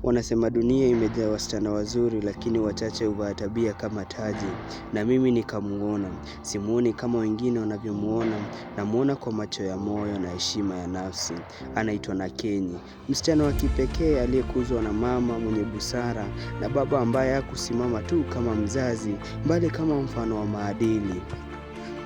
Wanasema dunia imejaa wasichana wazuri, lakini wachache huvaa tabia kama taji. Na mimi nikamuona. Simuoni kama wengine wanavyomuona, namuona kwa macho ya moyo na heshima ya nafsi. Anaitwa Nakenyi, msichana wa kipekee aliyekuzwa na mama mwenye busara na baba ambaye hakusimama tu kama mzazi, bali kama mfano wa maadili.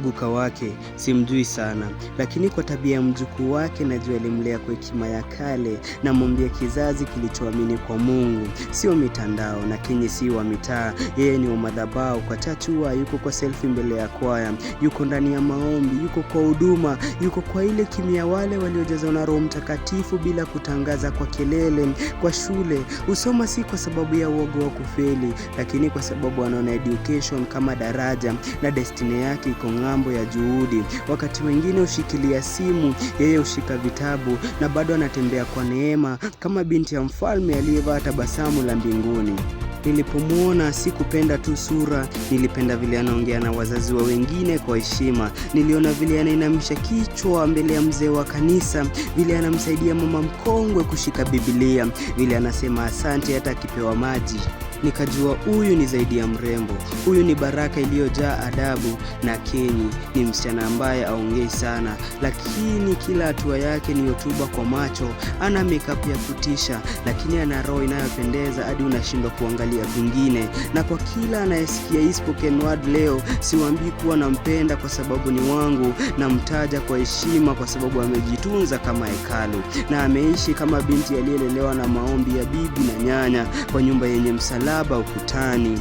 Guka wake simjui sana, lakini kwa tabia ya mjukuu wake najua alimlea kwa hekima ya kale. Namwambia kizazi kilichoamini kwa Mungu, sio mitandao. Nakenyi si wa mitaa, yeye ni wa madhabahu. Kwa chachua yuko kwa selfie mbele ya kwaya, yuko ndani ya maombi, yuko kwa huduma, yuko kwa ile kimya, wale waliojazwa na Roho Mtakatifu bila kutangaza kwa kelele. Kwa shule husoma si kwa sababu ya uoga wa kufeli, lakini kwa sababu anaona education kama daraja na destiny yake iko ng'ambo ya juhudi. Wakati wengine hushikilia simu, yeye hushika vitabu na bado anatembea kwa neema kama binti ya mfalme aliyevaa tabasamu la mbinguni. Nilipomuona sikupenda tu sura, nilipenda vile anaongea na wazazi wa wengine kwa heshima. Niliona vile anainamisha kichwa mbele ya mzee wa kanisa, vile anamsaidia mama mkongwe kushika Biblia, vile anasema asante hata akipewa maji. Nikajua huyu ni zaidi ya mrembo, huyu ni baraka iliyojaa adabu. Nakenyi ni msichana ambaye haongei sana, lakini kila hatua yake ni hotuba kwa macho. Ana makeup ya kutisha, lakini ana roho inayopendeza hadi unashindwa kuangalia vingine. Na kwa kila anayesikia hii spoken word leo, siwaambii kuwa nampenda kwa sababu ni wangu, namtaja kwa heshima kwa sababu amejitunza kama hekalu na ameishi kama binti aliyelelewa na maombi ya bibi na nyanya kwa nyumba yenye msalaba ukutani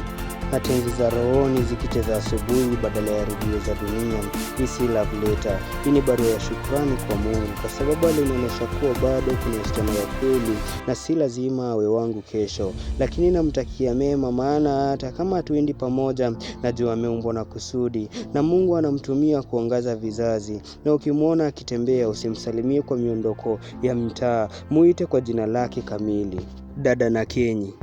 na tenzi za rohoni zikicheza asubuhi badala ya redio za dunia. Hii si love letter, hii ni barua ya shukrani kwa Mungu kwa sababu alinionyesha kuwa bado kuna wasichana wa kweli na si lazima awe wangu kesho, lakini namtakia mema, maana hata kama hatuendi pamoja, najua ameumbwa na kusudi na Mungu anamtumia kuangaza vizazi. Na ukimwona akitembea, usimsalimie kwa miondoko ya mtaa, muite kwa jina lake kamili, dada Nakenyi.